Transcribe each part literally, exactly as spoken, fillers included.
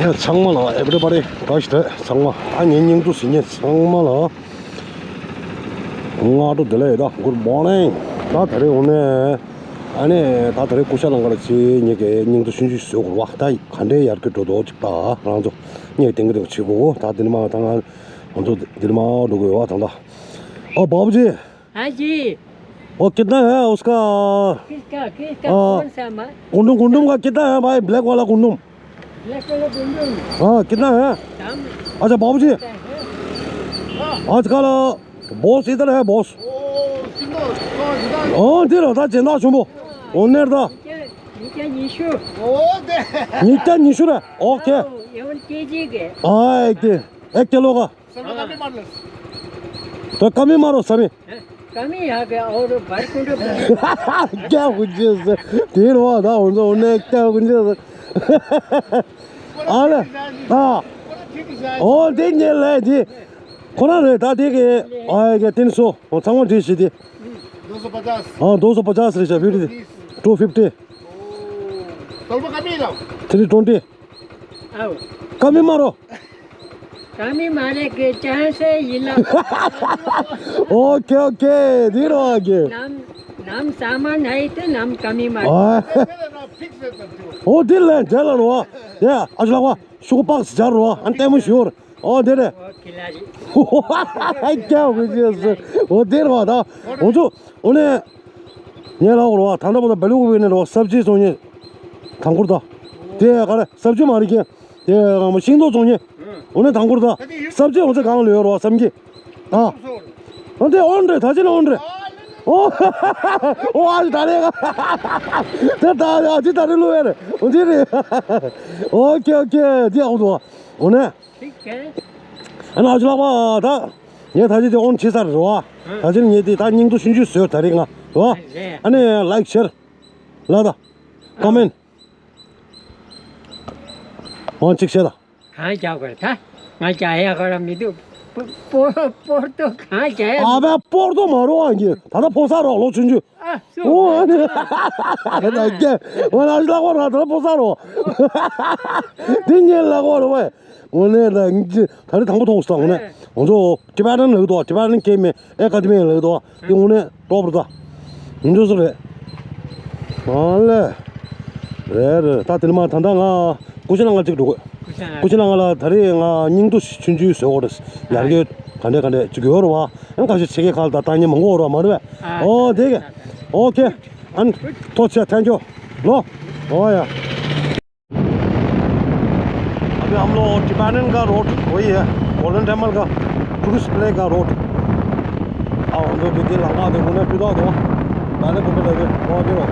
ཚང་མ་ལ་everybody བཀྲ་ཤིས་བདེ་ལེགས། ཚང་མ་ད་ངའི་སྙིང་སྡུག་ཟིན་མཁན་ཚང་མ་ལ་སྔ་དྲོ་བདེ་ལེགས། ད་good morning། ད་ད་རེས་འོ་ནས་ཨ་ནི་ད་ད་རེས་སྐུ་ཤ་ལང་ཀ་ལ་ཅི་ངེད་ཀྱི་སྙིང་སྡུག་ཆུང་ཆུང་བཟོ་དགོས་རེད་བ། ད་ག་འདྲའི་ཡར་རྒྱས་འགྲོ་འདུག་ཅིག་ད་རང་ཚོ་ངས་ཏིང་ཀི་ཏིང་ཀི་བྱེད་དགོས་གོ། ད་འདི་ནས་མར་ད་ང་ང་ཚོ་འདི་ནས་མར་འགྲོ་དགོས་ཡོད་བ། ད་ད། ओ बाबूजी। हाँ जी। वो कितना है उसका? किसका, किसका, आ, कौन सा माल? गुंडुम, गुंडुम का कितना है भाई, ब्लैक वाला गुंडुम? ब्लैक वाला गुंडुम। हाँ, कितना है? दाम। अच्छा बाबूजी, है। आजकल बॉस इधर है, बॉस। ओ, सिंगल, हाँ, जी, रहता चंदा सुबह। ओनर था। ཉིས་བརྒྱ་ཉི་ཤུ། ཉིས་བརྒྱ་ཉི་ཤུ་རེད། ཨོ་ཁེ། ཨོ། ཡང་ཀེ་ཇི་གི། ཨ་ཨེ་ཀེ་ཨེ་ཀེ་ལོ་ག། तो कमी मारो सभी। कमी आ गया और भर कुंड। क्या कुछ है? तीन हुआ था उनको, उन्हें क्या कुछ है? अरे, हाँ। और दिन ये ले जी। कोना रे, ता ठीक है। आएगा तीन सौ। और संगो जी सी दी। दो सौ पचास। हाँ, दो सौ पचास रे, फिर टू फिफ्टी। Three twenty. आओ। कमी मारो। कमी मारे के चांस है ये ला। ओके, ओके, धीरो आगे। नाम, नाम सामान है तो नाम कमी मारे। ओ दिल है, चलो रो। या, अजला को शुक पास जा रो, अंते में श्योर। ओ दे दे। ओ खिलाड़ी। क्या हो गया? ओ दे रो दा। ओ जो, उन्हें ངས་ལབ་དགོས་རེད་བ། ད་ལྟ་བར་དུ་བལ་ཡུལ་བའི་ནས་རེད་བ། སབ་ཇི་བཙོང་མཁན་དང་པོར་ད། དེ་ག་རེ་སབ་ཇི་མ་རེད་ཀྱི། དེ་ཤིང་ཏོག་བཙོང་མཁན། འོ་ནས་དང་པོར་ད། སབ་ཇི་འོ་ཚོད་གང་ལོས་རེད་བ་བསམ་གྱི། ད། འོ་དེ་འོན་རེད། ད་ཅི་ནས་འོན་རེད། ཨོ། ཨོ་ཨ་ཅི་ད་རེད། དེ་ད་ཨ་ཅི་ད་རེད་ལོས་རེད། འོ་དེ་རེད། ཨོ་ཁེ་ཨོ་ཁེ། དེ་ཨོ་དོ། འོ་ནས། ཨ་ན་ཨ་ཅི་ལགས་པ་ད། ངས་ད་ཅི་དེ་འོན་བྱེད་ཚར་རེད་བ། ད་ཅི་ངས་དེ་ད་སྙིང་སྡུག་ཆུང་ཆུང་བཟོས་ད་རེད་ང་རེད་བ། ཨ་ནི་ལའིག་ཤེར། ལ་ད། ཀོ་མེན། འོན་གཅིག་བཤད་ད། གང་རྒྱག་དགོས་ད། ང་རྒྱག་ཡ་ག་ར་མི་འདུག་པོ་པོ་པོར་ཏོ་གང་རྒྱག་ཡ། ཨ་བས་པོར་ཏོ་མ་རོ་ཨ་ཀྱི་ད་ལྟ་ཕོ་ས་རོ་ལོ་ཆུང་ཆུང་། ཨ་སུ། ཨོ་ཨ་ནི། ད་ཀྱེ་ང་ལ་ལ་གོ་ར་ད་ལྟ་ཕོ་ས་རོ། དེ་ཉིན་ལ་གོ་ར་བས། ངོ་ནས་ལ་ད་རེས་དང་པོ་ཐོག་སོང་ངོ་ནས་ང་ཚོ་ཊི་བེ་ཊན་ལ་གི་དོ། ཊི་བེ་ཊན་ཀེ་མེ་ཨེ་ཀ་ཌི་མི་ལ་གི་དོ། དེ་ངོ་ནས་ཏོབ་རུ་ད། མི་འདུག་སུ་རེད། ཨ་ལེ། རེད་རེད། ད་དེ་ནས་མ་ད་ལྟ་ང་ཀུ་ཤ་ལ་ང་གཅིག་འགྲོ་དགོས། ཀུ་ཤ་ལ་ང་ལ་ད་རེས་ང་སྙིང་སྡུག་ཆུང་ཆུང་བཟོས་འོ་རེད། ཡར་རྒྱས་ག་འདྲས་ག་འདྲས་ཅིག་ཡོད་རེད་བ། ཨང་ཁ་ཤས་ཆེ་གེ་ཁ་ལ་ད་ལྟ་ཉིན་མང་པོ་རེད་བ་མ་རེད་བས། ཨོ་དེ་གེ། ཨོ་ཁེ། ཨན། ཐོག་ཆེ་ཐན་ཅོ། ལོ། ཨོ་ཡ། अभी हम लोग टिबेटन का रोड वही है, गोल्डन टेम्पल का टूरिस्ट प्लेस का रोड। अब हम लोग दीदी लंका दे मुने पिदा दो, पहले को पहले वो दे वो,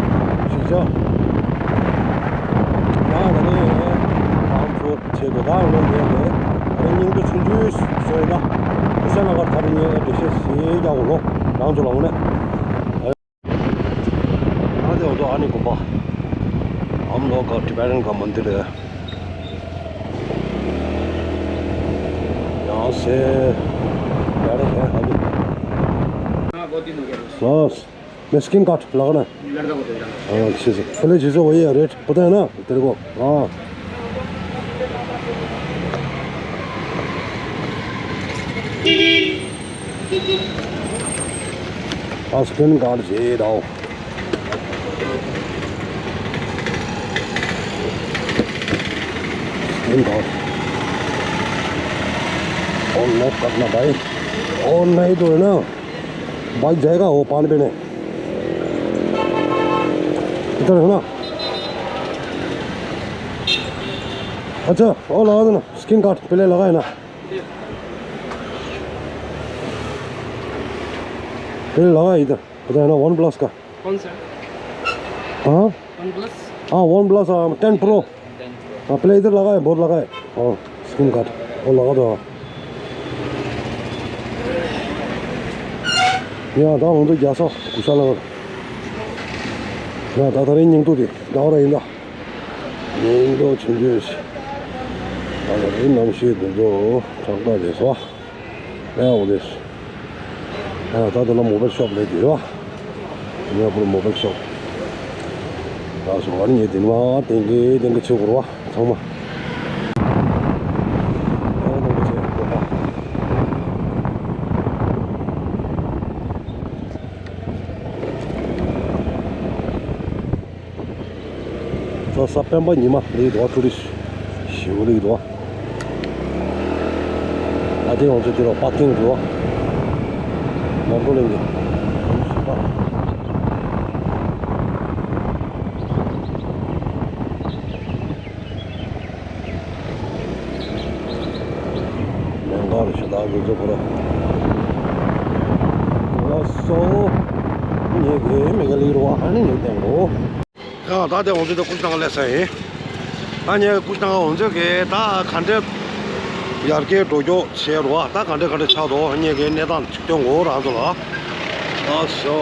शीशा। यहाँ बने हैं, हम लोग छे दो दार लोग ये है, अरे इन तो छुंजू सोएगा, उसे लगा था ये डिशेस ये क्या बोलो, नाम जो लोगों ने। हाँ, तो, तो आने को बा। हम लोग का टिबेटन का मंदिर है। यहाँ से डायरेक्ट है अभी। हाँ, बहुत दिन हो गया। बस, मैं स्क्रीन कार्ड लगाना है। लड़का को दे रहा हूँ। हाँ, अच्छे से। पहले चीज़ें वही है, रेट पता है ना तेरे को? हाँ। ཨ་སི་ཀྲིན་ཀར་བྱེད་དོ། སི་ཀྲིན་ཀར། ऑन नहीं करना भाई, ऑन नहीं तो है ना, बाइक जाएगा वो पानी पीने। इधर है ना। अच्छा, वो लगा दो ना, स्क्रीन कार्ड पहले लगाए ना। पहले लगाए इधर, पता है ना, वन प्लस का। कौन सा? हाँ? One plus? हाँ, वन प्लस, हाँ, टेन प्रो। Ten pro. हाँ, पहले इधर लगाए, बोर्ड लगाए। हाँ, स्क्रीन कार्ड, वो लगा दो। ཡ་ད་ང་ཚོ་རྒྱལ་ས་གུ་ཤ་ལ། ཡ་ད་ད་རེས་སྙིང་སྡུག་དེ་འདྲ་བ་ར་ཡིན་ད། སྙིང་སྡུག་ཆུང་ཆུང་ཞིག་ད་ལྟ་རེས་གནམ་གཤིས་འདི་ཚོ་དྲག་པ་རེད་སོ། ཨེ་འོ་དེ། ཨེ་ད་ལྟ་ལ་མོ་བེལ་ཤོབ་རེད་དེ་རེད་བ། ཉེ་པོ་མོ་བེལ་ཤོབ། ད་སོ་བ་ནི་ངས་དེ་ནི་མ་ཏན་གི་ཏན་གི་ཆེ་གོ་ར་བ་ཚང་མ། ས་སྤེན་པ་ཉི་མ་ལེགས་འདུག་བ། ཊུ་རི་སི་ཊི་ཞེ་པོ་ལེགས་འདུག་བ། ཨ་དེ་ང་ཚོ་དེ་རུ་པར་ཀིང་འདུག་བ། མོ་ཊ་ལེན་གྱི། མེ་འགག་རེད་ཤག་ད་ང་ཚོ་ཁོ་ར། ལགས་སོ། ངེད་ཀྱི་མེ་ག་ལི་རུ་བ་ཨ་ནི་ངེད་བསྟན་གོ། ཡང་ད་ལྟའི་འོང་ཚུལ་དེ་ཀུ་ཤུ་ཐང་སླེབས་ས་ཡིན། ད་ངས་ཀུ་ཤུ་ཐང་འོང་ཚུལ་གྱི་ད་ག་འདྲས་ཡར་རྒྱས་འགྲོ་རྒྱུ་བྱས་རོགས། ད་ག་འདྲས་ག་འདྲས་ཆགས་འདུག་ངེད་ཀྱི་གནས་སྟངས་ཅིག་སྟོན་དགོས་རང་ཚོ་ལ། ཨ་ཤོ།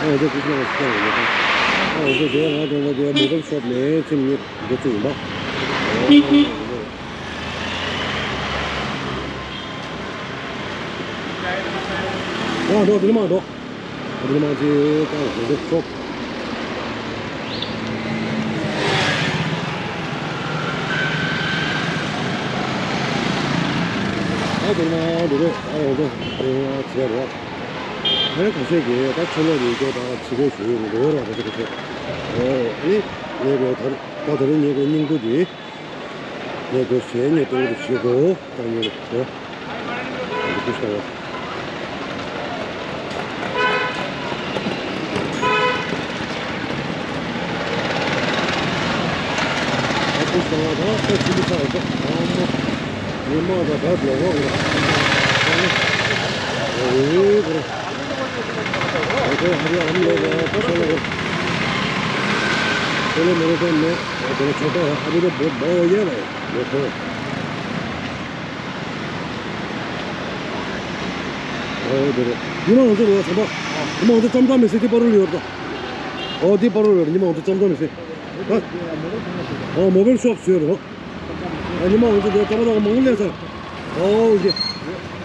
ཨ་འོང་ཚུལ་ཀུ་ཤུ་ཐང་སླེབས་ས་ཡིན། ཨ་འོང་ཚུལ་དེ་ང་དང་ང་དེ་མོ་ཊ་ཤོབ་ནས་ཁྱིམ་ནས་འགྲོ་ཚུལ་ཡིན་པ། ཨ་འགྲོ་དེ་ནས་མར་འགྲོ། ཨ་དེ་མ་ཅི་ཀ་ཧོ་དེ་ཤོག་ཨ་དེ་མ་དེ་རེད། ཨ་ཧོ་དེ་དེ་ང་ཚེ་རོ། ཨ་ནི་ཁ་ཤས་ཀྱིས་ད་ཆུ་ལོག་ཡོད་སྐད་ད་ཕྱི་རོལ་ཞུ་ཡོད་མི་འདུག་ར། ཁ་ཤས་ཁ་ཤས། ཨོ་ཨ་ནི་ངས་བས་ད་ད་དེ་རིང་ངས་བས་སྙིང་པོ་དེ། ངས་དགོས་ཟེར་ངས་སྟོན་གྱི་ཞུ་དགོས་ད་ཉོ་རེད་ཨོ། འདི་ཀུ་ཤུ་ཐང་། ཨ་ཀུ་ཤུ་ཐང་ད་ཁ་ཆུ་མི་ཚ་ཡོད་ད། ཨ་མ། ཉི་མ་ད་ད་ལོག་བ་གོ། ཨ་ནི། ཨ་ནི་གོ། ཨ་ཁོ་ཧ་ལ་ཨམ་ལོག་བ་ད་ཤ་ལ་གོ། ཁོ་ལོ་མོ་རེ་ད་མེད། ཨ་ཁོ་ལ་ཆོ་ད་ཨ་ཁོ་ལ་བོ་བོ་ཡ་ལ་ཡ། ལོ་ཁོ། ཨོ་དེ་རེད། ཉི་མ་ང་ཚོ་རོ་ཚང་པ། ཉི་མ་ང་ཚོ་ཙམ་ཙམ་མི་སྲིད་དེ་པ་རུ་ལ་ཡོད་ད། ཨོ་དེ་པ་རུ་ལ་ཡོད། ཉི་མ་ང་ཚོ་ཙམ་ཙམ་མི་སྲིད། ཨ། ཨོ་མོ་བེལ་ཤོབ་ཟེར་རོ། ཨ་ཉི་མ་ང་ཚོ་དེ་ཙམ་ཙམ་མང་པོ་ལས་ས། ཨོ་ཡེ།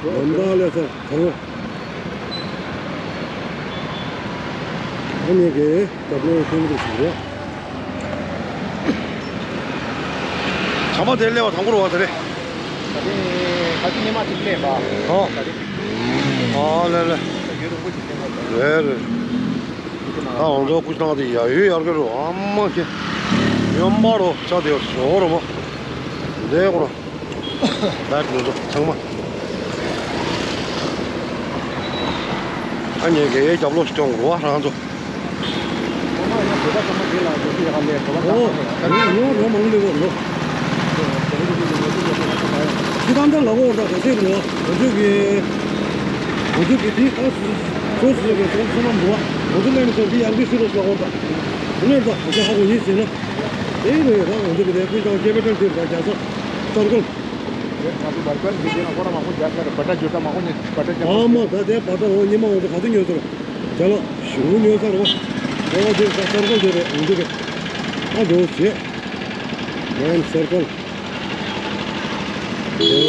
ལམ་ཁ་ལས་ས་ཚང་མ། ཨ་ནི་གེ་ད་པོ་ཁོང་ཚོ་ཞིག་རེད། ཚང་མ་དེར་སླེབས་པ་དང་པོ་རེད་པ་དེ་རེད། ད་ལྟའི་ད་ལྟའི་ཉི་མ་གཅིག་སླེབས་པ། ཨོ། ད་ལྟའི་ཨོ་ལེ་ལེ། ཡུན་རིང་པོ་ཞིག་སླེབས་པ། རེད་རེད། ད་ང་ཚོ་ཀུ་ཤུ་ཐང་དེ་ཡ་ཡུལ་ཡར་གི་རུ་ཨ་མ་ཁྱེད། ཡོན་པ་རུ་ཆ་དེ་ཞོ་རུ་མ། འདས་གོ་ར། ད་ང་ཚོ་ཚང་མ། ཨ་ནི་གེ་རྒྱབ་ལོགས་སྐྱོང་དགོས་པ་རང་ཚོ། ཨོ། ཡོང་ཡོང་རོ་མང་ལེ་བོ་རོ། ཁྱི་དང་ད་ལ་འོ་ར་ག་ཚད་རོ། ང་ཚོ་གི་ང་ཚོ་གི་དེ་ཨ་སོ་སོ་གི་སོ་སོ་མ་འདུག་ང་ཚོ་ལེན་སོ་འདི་ཡང་གི་ཤི་རོ་ལ་འོ་ར། དེ་ནས་ད་ང་ཚོ་ཧ་གོ་ཡིན་ཟེར་ན། དེ་རེད་ད་ང་ཚོ་གི་དེ་ཀུན་དང་སྐྱེ་བའི་ཕྲན་དེ་ད་རྒྱ་ས་སར་གོ། ང་ཚོ་བར་པན་གི་དེ་ན་ཁོ་ར་མ་ཁོ་རྒྱ་ས་ར་བ་ད་ཇོ་ད་མ་ཁོ་ཉེ་བ་ད་ཇོ། ཨ་མ་ད་དེ་བ་ད་འོ་ཉི་མ་འོ་ད་ག་ཚོད་ཉོས་ཟེར། ཇ་ལགས་ཞུ་ཉོས་ས་རོ། ཨོ་དེ་ས་སར་གོ་དེ་རེད་ང་ཚོ་གི། ཨ་འགྲོ་བྱེད། ལན་སར་ཀལ། འགྲོ་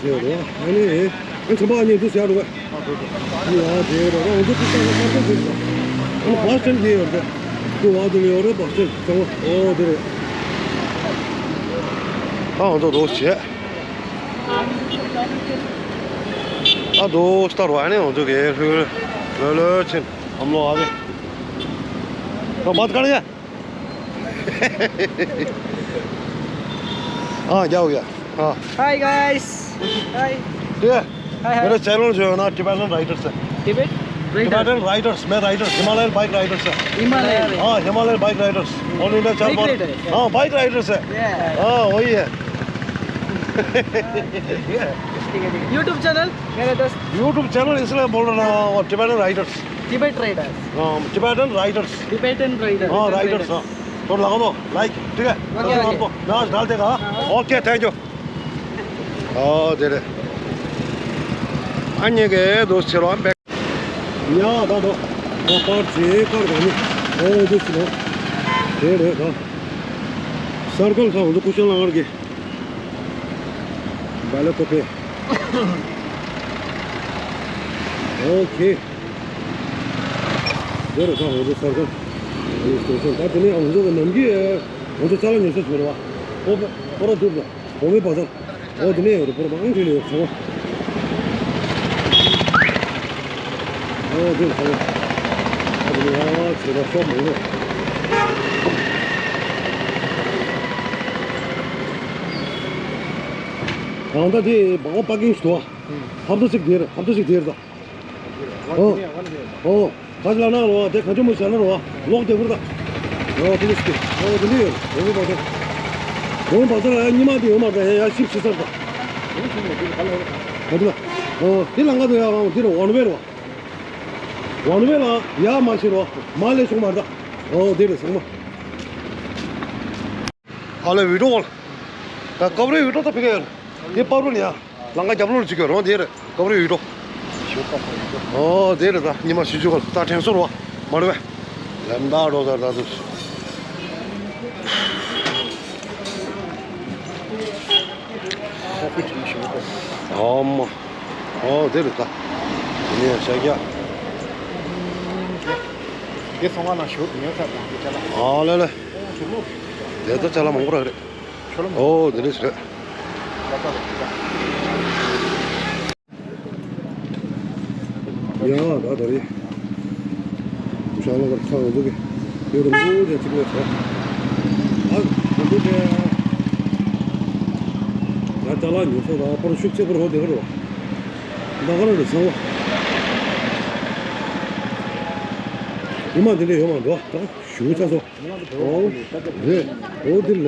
བྱེད་རོ། ཨ་ནི་ཨེ་ཁྱམ་པ་ཨ་ནི་འདུག་བྱ་རོ། ཨ་ནི་ཨ་དེ་རོ་རོ་འདུག་ཏུ་ས་ས་སར་ཀལ་དེ་རོ། ཨ་ནི་བ་སྟན་དེ་ཡོད་རེད། ཁོ་བ་དེ་ལ་ཡོད་རེད་བ་སྟན་ཚང་མ་ཨོ་དེ་རེད། ཨ་འོ་ཚོ་འགྲོ་བྱེད། ཨ་འདུག་སྟ་རོ། ཨ་ནི་འོ་ཚོ་གེ་ལྷོད་ལྷོད་ལྷོད་ཕྱིན། ཨམ་ལོ་ཨ་བེ། ཨ་མ་ཀ་ནི་ཡ། हाँ, क्या हो गया? हाँ। Hi guys। Hi। ठीक है। Hi, hi। मेरा चैनल जो है ना, Tibetan Riders है। Tibet? Tibetan Riders। मैं राइडर्स, हिमालयन बाइक राइडर्स है। हिमालयन। हाँ, Himalayan bike Riders. All India चार बाइक बार। राइडर है क्या? हाँ, बाइक राइडर्स है। Yeah। हाँ, वही है। YouTube channel? मेरा दोस्त। YouTube चैनल इसलिए बोल रहा हूँ, टिबेटन राइडर्स। Tibet riders. हाँ, टिबेटन राइडर्स। Tibetan riders. हाँ, राइडर्स, हाँ। थोड़ा लगा दो, लाइक, ठीक है? Okay, okay. मैं आज डाल देगा, हाँ? Okay, thank you. ཨོ་དེ་རེད། ཨ་ནི་གེ་དོ་ཆེ་རོ་ཨམ་པེ། ཡ་ད་དོ། ད་པར་ཆེ་ཀར་ག་ནི། ཨོ་དེ་ཆེ་རོ། དེ་རེད་ད། སར་ཀལ་ཁ་འོ་དེ་ཀུ་ཤན་ལ་ངར་གི། བ་ལེ་ཀོ་པེ། ཨོ་ཁེ། དེ་རེད་ཁ་འོ་དེ་སར་ཀལ། ཨོ་སྟེ་སོ་ད་དེ་ནས་འོ་དེ་གི་ནམ་གི། འོ་དེ་ཙ་ལ་ཉོ་ས་ཆོ་རེད་བ། ཨོ་པེ། ཨོ་ར་དུབ་ལ། ཨོ་མེ་བ་ཙ། ཨོ་དེ་ནས་ཡོད་རེད་པོ་ར་མང་དྲིས་ནས་ཡོད་ཚང་མ། ཨོ་དེ་ཚང་མ། ཡ་ཚེ་ར་ཤོག་མང་པོ། གང་ལྟར་དེ་སྦག་སྦག་པར་ཀིང་ཞིག་འདུག་ཨ། ཧབ་ཏོ་ཅིག་དེར་ཧབ་ཏོ་ཅིག་དེར་ད། ཨོ། ཨོ། ཁ་ཅིག་ལ་ན་རོ་དེ་ག་ཅོ་མོ་བྱ་ན་རོ་ལོག་དེ་བུར་ད། ཨོ་དེ་ལས་ཀྱི་ཨོ་དེ་འདྲ་ཡོད་རོ་བུར་བ་དེ། ཨོ་བ་ས་ཉི་མ་དེ་ཡོད་མ་ད་ཡ་ཤིབ་ཤི་ས་ད། ག་དེ་ལ། ཨོ་དེ་ལ་ང་དེ་ཡ་ཨོ་དེ་རོ་ཝང་བེ་རོ། ཝང་བེ་ལ་ཡ་མ་ཤི་རོ་མ་ལས་ཤོག་མ་ད། ཨོ་དེ་རེ་ཚང་མ། ཨ་ལེ་བི་ཌིའོ་ཀོལ། ད་ཀབ་རེ་བི་ཌིའོ་ད་ཕི་ག་ཡོད། དེ་པར་རུ་ནི་ཡ། ལང་ཀ་རྒྱབ་ལོགས་ཅིག་ཡོད་རོ་དེ་རེད། ཀབ་རེ་ཡོད་འགྲོ། ཨོ་དེ་རེད་ད་ཉི་མ་བཞི་བཅུ་ག་ལ་ད་དྲན་གསོ་རོ། མ་རེད་པས། ལམ་བདག་འགྲོ་ད་ད་དུ། ཨོ་མ། ཨོ་དེ་རེད་ད། ནི་ཡ་ཤ་རྒྱ། དེ་སོང་བ་ན་ཞུ་ཉོ་ས་དང་དེ་ཅ་ལག་ཨ་ལེ་ལེ། དེ་ད་ཅ་ལག་མང་པོ་རག་རེད། ཨོ་དེ་འདྲ་ཞིག་རེད། ཡ་ད་ད་རེད། ཤ་ལ་བར་ཁ་འོ་ཟོ་གི་ཡོད་རུང་ཚུར་རེ་ཅིག་ལས་ཚོ། ཨ་ཁོ་ཚོ་དེ་ཡ་ཅ་ལག་ཉོ་ས་དང་པར་ཤུགས་ཆེ་པོར་འོ་དེ་ག་རེད་བ། ད་ག་རེ་རེད་ཚང་བ། ཉི་མ་འདི་འདྲ་ཡོད་མ་འགྲོ་ད་ཞུ་ཆ་སོ། ཨོ། རེད། ཨོ་དེ་ལས་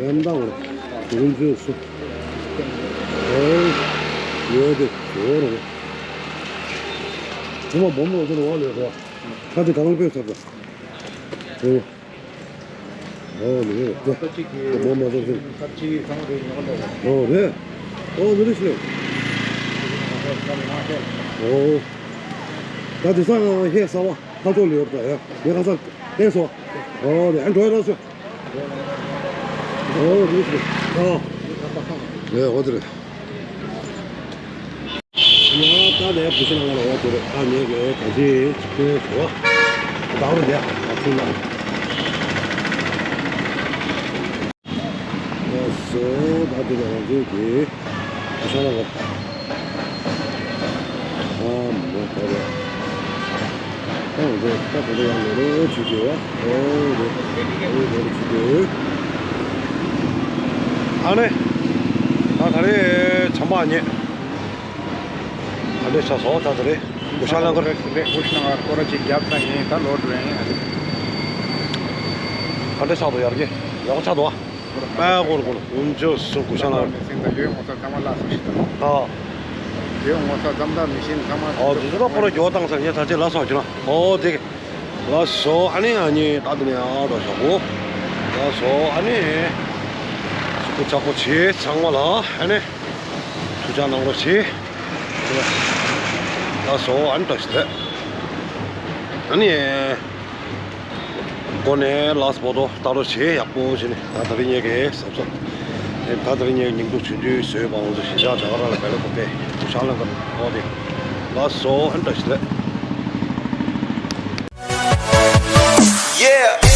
ལན་དང་ལ་དུང་ཚོད་སུ། ཨོ། ཡོད་དེ་ཡོད་རེད། ཉི་མ་སྦོམ་ལོ་དེ་ལ་བ་ལས་རོ། ཁ་དེ་གང་སྤོས་ཚར་ད། ཨོ། ཨོ་ལས་རེད་དེ། སྦོམ་མ་ཚར་ཚར། ཨོ་རེད། ཨོ་མི་རེད་ཤི། ཨོ། ད་དེ་སང་ཧེ་ས་བ། ཁ་ཐོག་ལ་ཡོད་པ་ཡ། ངས་ཁ་སང་ལྟས་སོ། ཨོ་དེ་ཨ་འགྲོ་ཡ་ར་སོ། ཨོ་དེ་ཞིག་ཨོ། ཡ་ཨོ་དེ་རེད། ཡ་ད་ལས་བུ་ཤི་ན་ང་ལ་འོ་དེ་རེད། ཨ་ངས་གི་ད་ཅི་ཅི་ཞོ། ད་རུ་ཡ་ད་ཚུན་ན། ཡ་སོ་ད་དེ་ལ་རང་བཙན་གྱི། ཨ་ཤ་ལ་གོ། ཨ་མོ་ད་རེད། ཨོ་རེད་ད་ག་རེ་ཡང་ལོ་ལོ་ཆུ་ཆུ་ཡ། ཨོ་རེད། ཨོ་རེད་ཆུ་ཆུ། ཨ་ནི། ད་ད་རེས་བྱམས་པ་ཉེ། ཨ་འདྲས་ཆགས་སོང་ད་ད་རེས། གུ་ཤ་ལ་གོ། གུ་ཤ་ལ་སྐོར་ཅིག་རྒྱབ་ས་ཡིན་ད་ལོ་དྲུག་ཡིན། ཨ་འདྲས་ཆགས་འདུག་ཡར་གྱི་ཡག་པོ་ཆགས་འདུག་ཨ། ཨ་སྐོར་སྐོར་དཀོན་མཆོག་གསུམ་གུ་ཤ་ལ། མི་སེམས་དང་ཡོད་ངོ་ཚ་ཚང་མ་ལ་སོ་ཞིག་དང་། ཨ། ཡོད་ངོ་ཚ་ཙམ་དང་མི་ཤེས་ཚང་མ། ཨོ་དེ་ཚོ་ད་ཁོ་ར་འགྱོ་བཏང་ཟེར་ངས་ད་ཅི་ལ་སོགས་ཀྱི་ན། ཨོ་དེ་གི་ལ་སོ་ཨ་ནི་ཨ་ནི་ད་དེ་ནས་ཨ་རོ་ཞོག་གོ། ལ་སོ་ཨ་ནི་སུ་གུ་ཆ་གོ་ཆེ་ཚང་མ་ལ་ཨ་ནི་ཐུགས་ཅག་གནང་རོགས་བྱེད། ལ་སོ་ཨ་ནི་ད་ཞིག་རེད། ཨ་ནི། སྒོ་ནས་ལགས་སོ་བོ་དོ་ལྟ་རོགས་བྱེད་ཡག་པོ་བྱས་ནས་ད་ད་རིང་ངེད་ཀྱི་གཟབ་གཟབ། ད་ད་རིང་ངེད་ཉིན་དུ་ཆུང་དུས་བཟོས་པ་འོང་ཚོ་ཞི་ཆགས་བྱ་བ་ར་ལ་བལ་ལ་གོ་པས་དུ་ཤང་ལ་འགར་འོ་དེ་ལགས་སོ་ཨན་བཀྲ་ཤིས་བདེ་ལེགས། Yeah.